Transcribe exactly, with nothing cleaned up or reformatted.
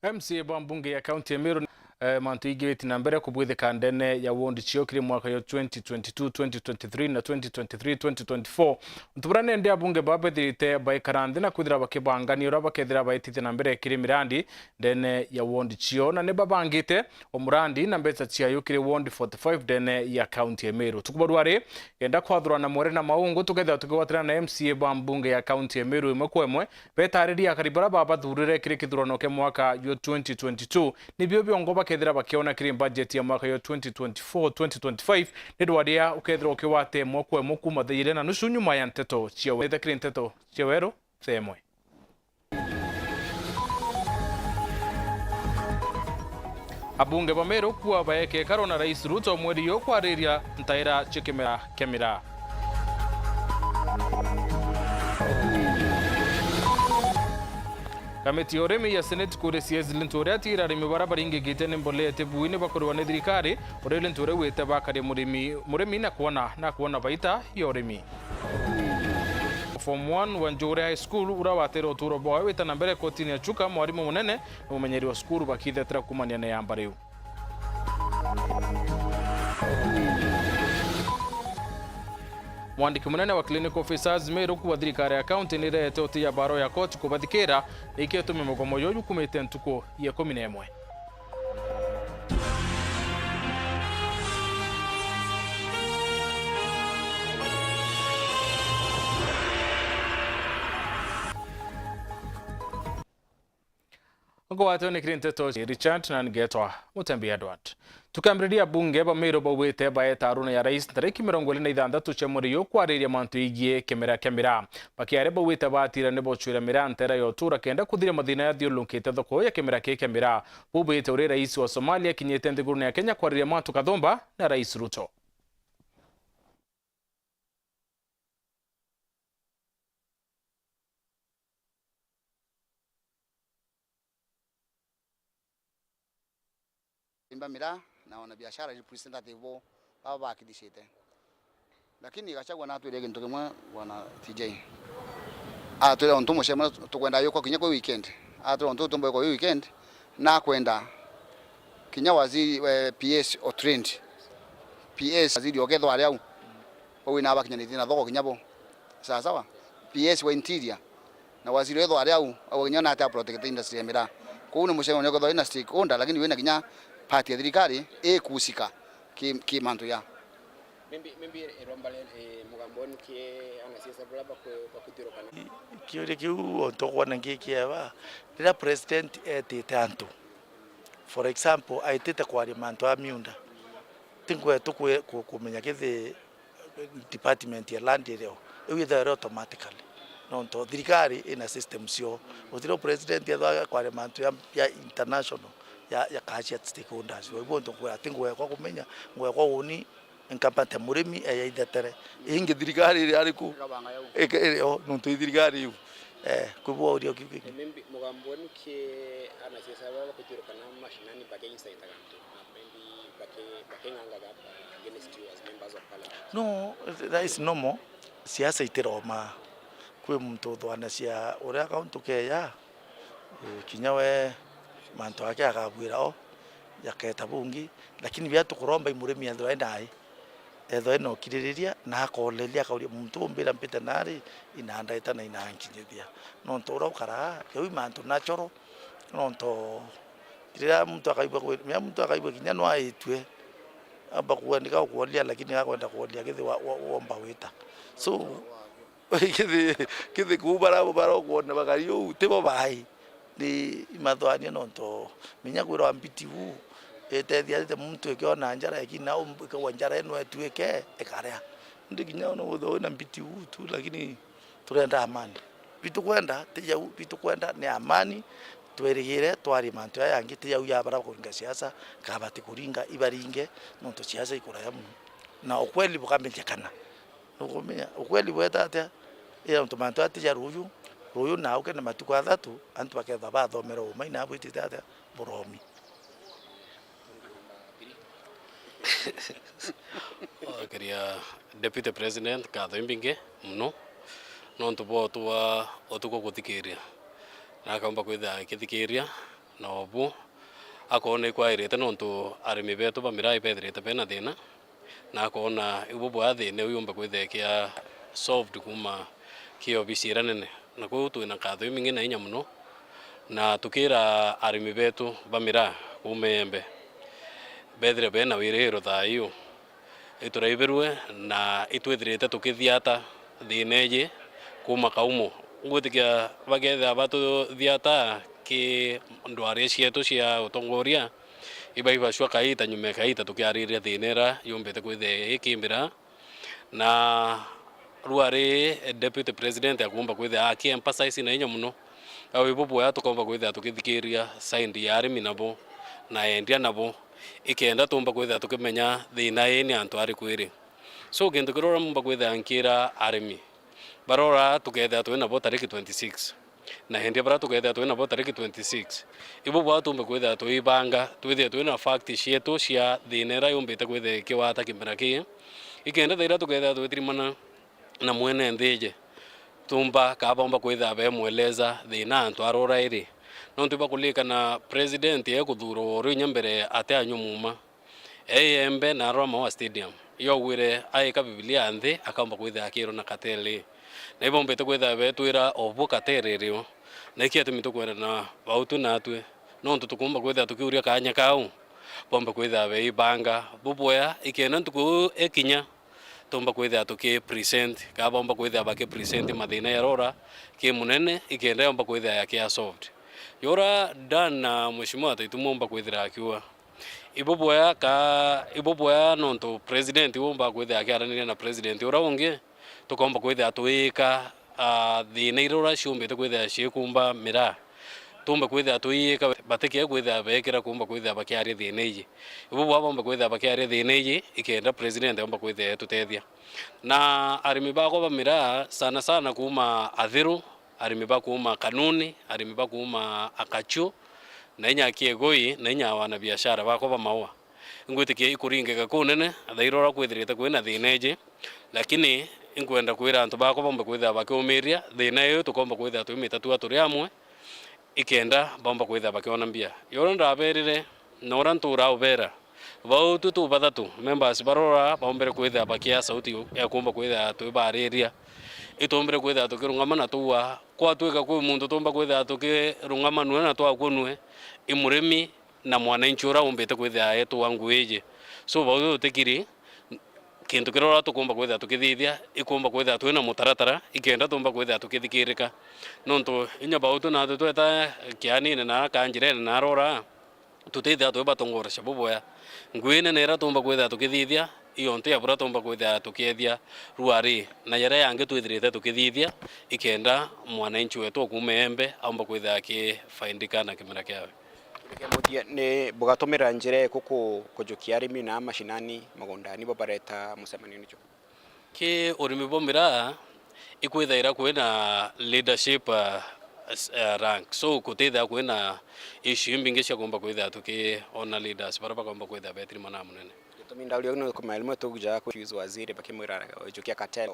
M C A ba mbunge ya kaunti ya Meru, eh, mantu ingi biti na mbere kubwithika ndene ya ward cio kiri mwaka yo twenty twenty-two, twenty twenty-three na twenty twenty-three, twenty twenty-four. Untu buria nende abunge ba bethirite baikara nthi na kwithira bakibangania uria bakethira baitithia na mbere kiri mirandi ndene ya ward cio, na ni babangite o murandi na mbeca ciayo kiri ward forty-five ndene ya kaunti ya Meru. Tukubarua ri, kenda kwathurana mwere na maungu, tukethira tukigwatirana na M C A ba mbunge ya kaunti ya Meru imwe kwa imwe, betariria akari baria babathurire kiri kithurano kia mwaka yo twenty twenty-two, nibio biongo bakethira bakiona kiri budget ya mwaka yo twenty twenty-four, twenty twenty-five, ni rwaria ukethirwa ukiwate imwe kwa imwe kuma thaa ijiri na nusu nyuma ya nteto cia we-, kiri nteto cia weru thaa imwe. Abunge ba Meru kuwa baeke ikaro na Rais Ruto mweri uyu kwariria ntaira cia kimera kia miraa. Kamiti ya urimi ya Senate kuria C S Linturi ati arimi baria baringigite ni mbolea iti bui ni bakurihwa ni thirikari, uria Linturi wite bakaria murimi, murimi na kwona, na kwona baita ya urimi. Form one wa Njugure High School, uria watere uturo bwawe wita na mbere kotini ya Chuka, mwarimu munene na mumenyeri wa cukuru bakithetera kumania na yamba riu. Mwandiki munene wa Clinical Officers Meru kuuga thirikari ya kaunti ni irehete uti ya baro ya koti kubathikira, na ikio itumi mugomo juju jukumite ntuku ya ikumi na imwe. Ngwatwe ni kiri nteto cia Richard na ngetwa Mutembi Edward. Tukambiriria, abunge ba Meru bauite baeta aruna ya rais ntariki mirongo iri na ithanthatu cia mweri uyu kwariria mantu igie kimera kia miraa. Bakiaria bauite batira ni bocwira miraa ntera ya utura kenda kuthiria mathina yathiurukite thoko ya kimera kii kia miraa. Bau bwite uri rais wa Somalia akinyite nthigurune ya Kenya kwariria mantu kathumba na Rais Ruto. Imba miraa na wana biashara representative bo baba bakithicite. Lakini Gachagua natwire gintu kimwe, bwana T J. Atwire untu mucemania tukwenda yukwa kinya kwi weekend. Atwire untu tutumba yukwa kwi weekend, nakwenda kinya waziri, eh, P S o trend. P S waziri okethwa ari au. Bau ina bakinyanitie na thoko kinya bo. Sawa sawa. P S wa interior. Na waziri wethwa ari au, au kinya ona ati a protect industry ya miraa. Kou ni mucemania ukethwa wina stakeholder, lakini wina kinya part ya thirikari ikuhusika ki, ki mantu ya. Maybe, maybe iromba ri-, eh, mugambo wenu ki anasiasa baria baku-, bakuthiurukana? Kiuria kiu ontu ukwona ngi kiega, riria president etite antu, for example, aitite kwaria mantu a miunda, ti ngwetu kwi-, ku-, kumenya kithi department ya land irio, iu ithaire automatically. Nontu thirikari ina system cio. Gutiri president ethwa kwaria mantu ya, ya international, ya, ya kacia stakeholders. Kwa hivyo ntu ngwira ati ngwekwa kumenya, ngwekwa uni, nkamate murimi eya ithetere. Ingi thirikari iri ariku? Ike-, iri o, nontu i thirikari iu. Eh, kwa hivyo uria kiu kingi. Maybe mugambo wenu ki anasiasa baria bakuthiurukana mashinani baki incite antu? Maybe baki-, baking'angaga against you as members of parliament. No, that is normal. Siasa itiroma. Kwi muntu uthwanacia uria kauntu keya, eh, kinya we mantu ake akabwira o, jaketa bungi, lakini biria tukuromba i murimi ethirwa enai, ethirwa ena ukiririria na akoreria, akauria, "Muntu umbira mpite nari, inandaita na inankinyithia." Nontu uria ukaraa, kiu i mantu natural, nontu riria muntu akaigua kwi-, riria muntu akaigua kinya no aitue, amba kuandika ukworia, lakini akwenda kworia kithi wa, wa, womba wita. So, kithi, kithi kuu bara, bara ukwona bakari uu, tibo bai. Ni imathwania nontu minya kwirwa mbiti uu, itethia muntu ikiona njara, lakini nau ikagwa njara ino etuike, ikaria. Indi kinya ona withirwa wina mbiti uu tu, lakini turenda amani. Bitukwenda ti jau, bitukwenda ni amani, twirigire twarie mantu jaya jangi, ti jau ja bara bakuringa siasa, ka batikuringa, ibaringe, nontu siasa ikuraya mono. Na ukweli bukamenyekana. Nukumenya, ukweli bweta atia? Ira nontu mantu ati ja ruju, ruju na uke na matuku athatu, antu bakethwa bathomera uma, ina bwitite atia? Buromi. Okeria Deputy President nkatho imbingi mono nontu bwa utuku guthikiria. Na akaumba kwithira akithikiria, na obu akoona ikwairite nontu arimi betu ba miraa ibethirite bena thina, na akoona ibu bwa thina iu yumba kwithia ikia solved kuuma ki obisi iria nene. Na kwou twina nkatho imingi na inya mono, na tukira arimi betu ba miraa kuuma Iembe bethire bena wiriro thaa iu. Ituraibirue na itwithirite tukithiata thina iji kuuma kaumo. Ngwitikia bakethira batuthiata ki ndwari cietu cia utongoria, iba ibacua kaita nyuma ya kaita tukiariria thina iria yumbite kwithia ikimbira. Na ruari deputy president akumba kwithia aki emphasize na inya mono, au ibu bwega tukomba kwithia tukithikiria side ya arimi nabo na endia nabo, ikenda tumba kwithia tukimenya thina ii ni antu ariku iri. So, kintu kiria uria mumba kwithia nkira arimi, barora tukethia twi nabo tariki twenty-six, na endia baria tukethia twi nabo tariki twenty-six, ibu bwa tumbe kwithia tuibanga, twithie twi na fact cietu cia thina iria yumbite kwithia ikiwata kimera kii, ikenda thaira tukethia twitirimana na mwene nthi iji, tumba kaa baumba kwithia bemweleza thina antu arora iri. Nontu ibakulikana president ekuthurwa oro inya mbere ati anyua muma, e Iembe na arora Maua Stadium, yogwire aika Bibilia nthi, akaumba kwithia akirwa na kateri. Na ibombite kwithia betwira obu kateri irio, na iki atumi tukwenda na bautu natwi, nontu tukumba kwithia tukiuria kanya kau, bombe kwithia beibanga bubwea, ikenda ntuku ikinya, tumba kwithia tuki present, kaa baumba kwithia baki present mathina ya rora ki munene, ikenda yomba kwithia yakia solved. Yura Dan na Mheshimiwa Taitu mumba kwithira akiuga, ibo bwea ka, ibo bwea nontu president umba kwithia akiaraniria na president ura ungi, tukomba kwithia tuika, ah, thina iria ura ciumbite kwithia ciikumba miraa. Tumbe kwithia tuiika, batikie kwithia beekira kumba kwithia bakiaria thina iji. Ibu bwa bombe kwithia bakiaria thina iji, ikenda president omba kwithia etutethia. Na arimi bakwa ba miraa, sana sana kuuma Athiru, arimi ba kuuma Kanuni, arimi ba kuuma Akachu, na inya Kiegoi, na inya wanabiashara bakwa ba maua. Ingwitikia ikuringika kunene, thaira uria kwithirite kwina thina iji, lakini inkwenda kwira antu bakwa bombe kwithia bakiumiria thina iu, tukomba kwithia twimitatua turi amwe, ikenda bomba kwithia bakiona mbia. Yura ndaberire, na uria ntura ubera, bau tu tu bathatu, members barora, baumbire kwithia bakia sauti ya kumba kwithia twibariria. Itumbire kwithia tukirungama na tuua, kwatwika kwi muntu tumba kwithia tukirungama nue na twakunue, i murimi, na mwananchi uria umbite kwithia etwa ngui iji. So, bau tutikiri, kintu kiria uria tukumba kwithia tukithithia, ikumba kwithia twina mutaratara, ikenda tumba kwithia tukithikirika. Nontu inya bau tu natwi tweta kianine na kanjirene na arora, tutithia twi batongorecia bubwea. Ngui nene iria tumba kwithia tukithithia, iyo ntu ya buria tumba kwithia tukiethia ruari, na yaria yangi twithirite tukithithia, ikenda mwananchi wetu o kuuma Embe aumba kwithia akifaidika na kimera kiawe. Kĩndũ kĩa mũthia, nĩ bugatumira njira iriku ku-, kujukia arimi na mashinani mugundani bo bareta mucemanioni juu? Ki urimi bwa miraa, ikwithaira kwina leadership, uh, s-, uh, rank. So, kutithia kwina issue imbingi cia kumba kwithia tukiona leaders baria bakomba kwithia betirimana munene. Gitumi ndauria ni kumenya rimwe tuja ku waziri bakimwira ujukia cartel,